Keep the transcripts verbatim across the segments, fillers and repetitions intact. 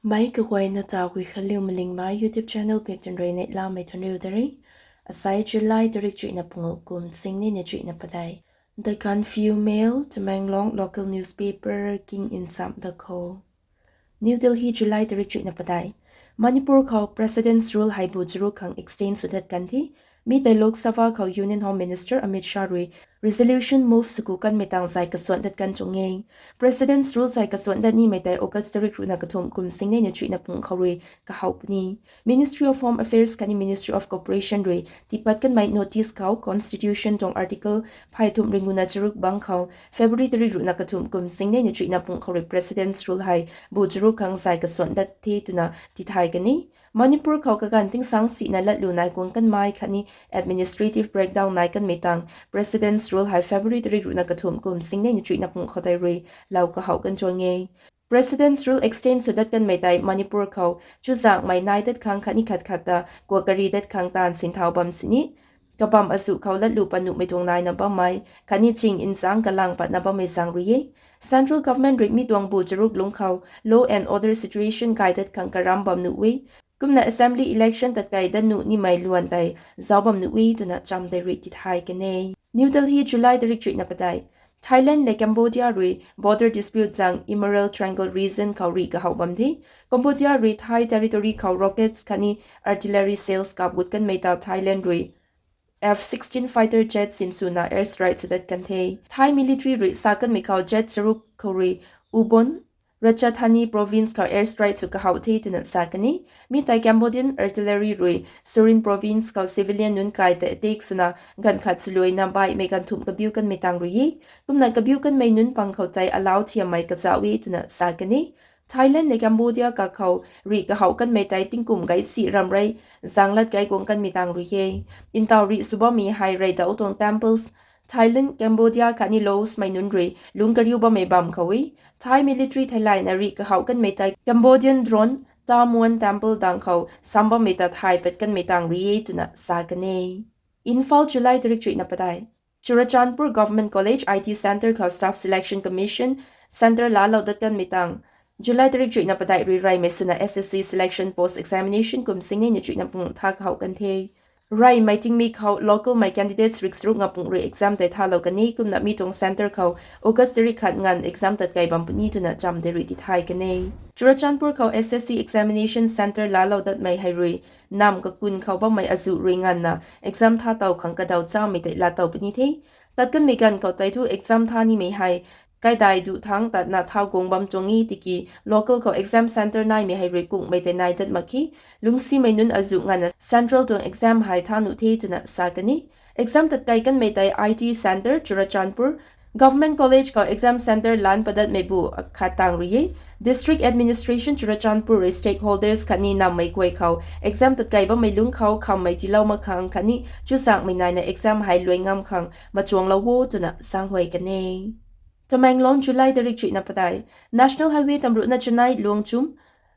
Mei kaguayna ta Guikhanliu Malingmei YouTube channel biak tun rui neihlamei thuanriu da re. Asai July tarik chuihna pangu kum singneina chuihna padeih. The Gaanphiu Mail, Tamenglong local newspaper king nchamh da kho. New Delhi, July tarik chuihna padeih. Manipur khou President's Rule hei bu charuk khang extend sw dat kan the. Mi tei Lok Sabha khou Union Home Minister Amit Shah rui resolution move sw ku kanmei tang zay kasuan dat kan tuang e. President's Rule zay kasuan dat nimei tei August tarik ruhna kathumh kum singneina chuihna pangu khou rui kahow puni. Ministry of Home Affairs khatni Ministry of Cooperation rui tiipat kanmei notice khou Constitution tuang article phay thumh ringuna charuk bang khou February tarik ruhna kathumh kum singneina chuihna pangu khou rui President's Rule hei bu charuk khang zay kasuan dat the twna tithay kan e. Manipur khou kaganv tingsang sina latlu nai guang kanmei khatni administrative breakdown nai kanmei tang President's Rule hei February tarik ruhna kathumh kum singneina chuihna pangu khou tei rui lou kahow kan tuang e. President's Rule extend sw dat kanmei tei Manipur khou chuzaenghmei nai dat khang khatni khat khat ta kuak kari dat khang taanv sinthau bam sini kabamv azuh khou latlu pat nuhmei tuang naina bammei khatni ching nchangc kalang patna bammei zaeng rui e. Central Government rui mi tuang bu charuk lungc khou law and order situation kai dat khang karam bam nuh e. Kumna assembly election tatkei dat nuh nimei luan tei zauc bam nuh e twna cham tei rui tithay kan e. New Delhi, July tarik chuihna padeih. Thailand le Cambodia rui border dispute zaeng Emerald Triangle region khou rih kahow bam the. Cambodia rui Thai territory khou rockets khatni artillery shells kap gut kanmei ta Thailand rui F sixteen fighter jet sinswna airstrike sw dat kan the. Thai military rui sa kanmei khou jet charuk khou rui Ubon, Ratchathani province khou airstrike sw kahow the twna sa kan e. Mi tei Cambodian artillery rui Surin province khou civilian nunc kai tei attack swna ganv khat swluaina baihmei ganv thumh kabiu kanmei tang rui e. Kumna kabiu kanmei nunc pang khou tei alau thiammei kazauh e twna sa kan e. Thailand le Cambodia kakhou rih kahow kanmei tei tingkum gaysi ramrei zaenglat gay guang kanmei tang rui e. Ntaw rih sw bammei hei reydau tuang temples, Thailand, Cambodia khatni Laos mei nunc rui lungc kariu bammei bam khou e. Thai military theilayna rih kahow kanmei tei Cambodian drone Tamuan temple dang khou sam bammei ta thay pat kanmei tang rui e twna sa kan e. Imphal, July tarik chuihna padeih. Churachandpur Government College I T Centre khou Staff Selection Commission Centre laalou dat kanmei tang July tarik chuihna padeih rui reymei swna S S C Selection Post Examination kum singneina chuihna pangu tha kahow kan the. Reymei tingmik khou local mei candidates rik charuk nga pangu rui exam tei thalou kan e. Kumna mi tuang centre khou August tarik khat nganv exam tatkei bam puni twna cham tei rui tithay kan e. Churachandpur khou S S C Examination Centre laalou datmei hei rui namv kakun khou bammei azuh rui nganvna exam tha tow khang kadaw chamei tei laa tow puni the. Tat kanmei ganv khou tei thu exam tha nimei hei kaidai duh thangc tatna thau guang bam tuang e tiki local khou exam centre naimei hei rui kunghmei tei nai dat mak khe. Lungcsimei nunc azuh nganvna central tuang exam hei tha nuh the twna sa kan e. Exam tatkei kanmei tei I T Centre Churachandpur, Government College khou exam centre lan padatmei bu khat tang rui e. District Administration Churachandpur rui stakeholders khatni nammei guay khou exam tatkei bammei lungc khou khammei tiilou mak khang khatni chuzaenghmei naina exam hei luai ngam khang machuanglou o twna zaenghuay kan e. Tamenglong, July tarik chuihna padeih. National Highway tamruhna Chennai Luangchum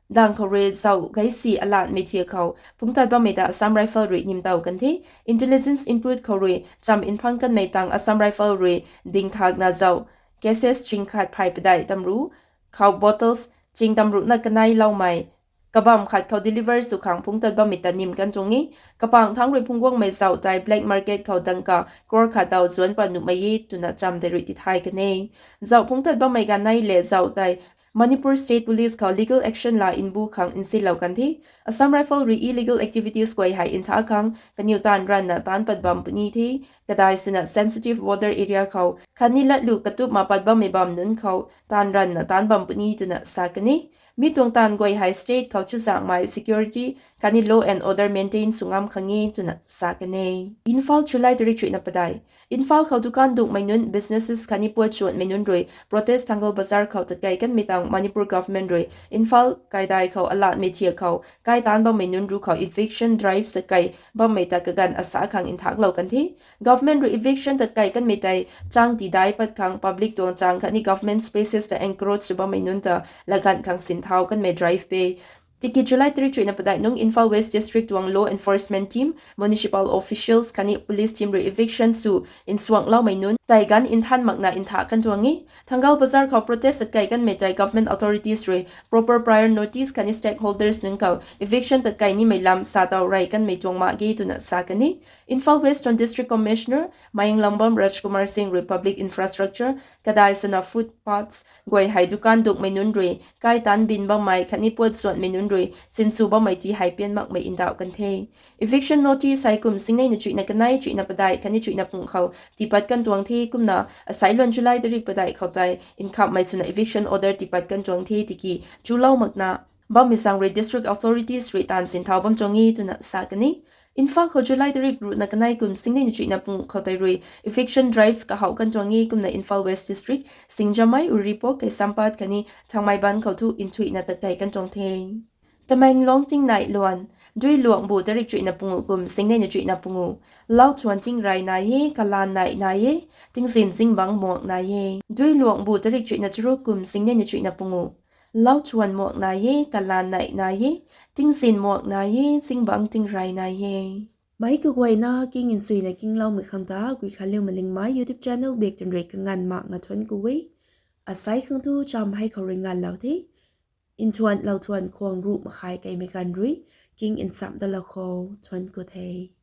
dang khou rui zauh gaysi alatmei thiak khou pungtat bammei ta Assam Rifle rui nimtow kan the. Intelligence input khou rui cham nphang kanmei tang Assam Rifle rui dingthakna zauh cases ching khat phay padeih tamruh khou bottles ching tamruhna kanei loumei kabamv khat khou deliver sw khang pungtat bammei ta nim kan tuang e. Kapang thangc rui phungc guangmei zauh tei black market khou dangka crore khat daw zuanc pat nuhmei e twna cham tei rui tithay kan e. Zauh pungtat bammei ganei le zauh tei Manipur State Police khou legal action laa mbu khang nsinlou kan the. Assam Rifle rui illegal activities guay hei ntha khang kaniw taanv ranvna taanc pat bam puni the. Kadai swna sensitive border area khou khatni latlu katupma pat bammei bam nunc khou taanv ranvna taanc bam puni twna sa kan e. Mi tuang taanv guay hei state khou chuzaenghmei security khatni law and order maintain sw ngam khang e twna sa kan e. Imphal, July tarik chuihna padeih. Imphal khou dukan dungmei nunc, businesses khatni puat chuanmei nunc rui protest Thangal Bazar khou tatkei kanmei tang Manipur government rui Imphal kaidai khou alatmei thiak khou kai taanc bammei nunc ruc khou eviction drive tatkei bammei ta kaganv asa khang nthaklou kan the. Government rui eviction tatkei kanmei tei chang tidai pat khang public tuang chang khatni government spaces ta encroach sw bammei nunc ta laganv khang sinthau kanmei drive pe. Tiki July tarik chuihna padeih nung Imphal West District tuang law enforcement team, municipal officials khatni police team rui eviction sw nsuangloumei nunc tei ganv nthan makna nthak kan tuang e. Thangal Bazar khou protest tatkei kanmei tei government authorities rui proper prior notice khatni stakeholders nunc khou eviction tatkei nimei lam sa tow rey kanmei tuang mak ge twna sa kan e. Imphal West tuang District Commissioner Mayenglambam Rajkumar Singh rui public infrastructure kadai swna footpaths guay hei dukan dukmei nunc rui kai taanc bin bammei khatni puat suanmei nunc rui sinsw bammei ti hei pian makmei ndauh kan the. Eviction notice hei kum singnei na chuihna kanei, chuihna padeih khatni chuihna pung khou tiipat kan tuang the. Kumna asei luan July tarik padeih khou tei nkhamhmei swna eviction order tiipat kan tuang the tiki chulou makna bammei zaeng rui district authorities rui taanv sinthau bam tuang e twna sa kan e. Imphal khou July tarik ruhna kanei kum singnei na chuihna pung khou tei rui eviction drives kahouh kan tuang e. Kumna Imphal West District, Singjamei, Uripok, Keisampad khatni Thangmeiband khou thu nthuihna tatkei kan tuang the. Tamenglong tingnei luan, Duiluangbu tarik chuihna pungu kum singnei na chuihna pungu, lau thuan tingrey nai e, kalan nei nai e, tingzin zingbangc muak nai e. Duiluangbu tarik chuihna charuk kum singnei na chuihna pungu, lau thuan muak nai e, kalan nei nai e, tingzin muak nai e, zingbangc tingrey nai e. Meic kaguayna king nchuina kingloumei khang ta Guikhanliu Malingmei YouTube channel bak twn rui kanganv makna thuanc ku e. Asei khang thu cham hei khou rui nganvlou the. Nthuan lou thuan khwang ruh makhai keimei ganv rui king nchamh dalou khou thuanc ku the.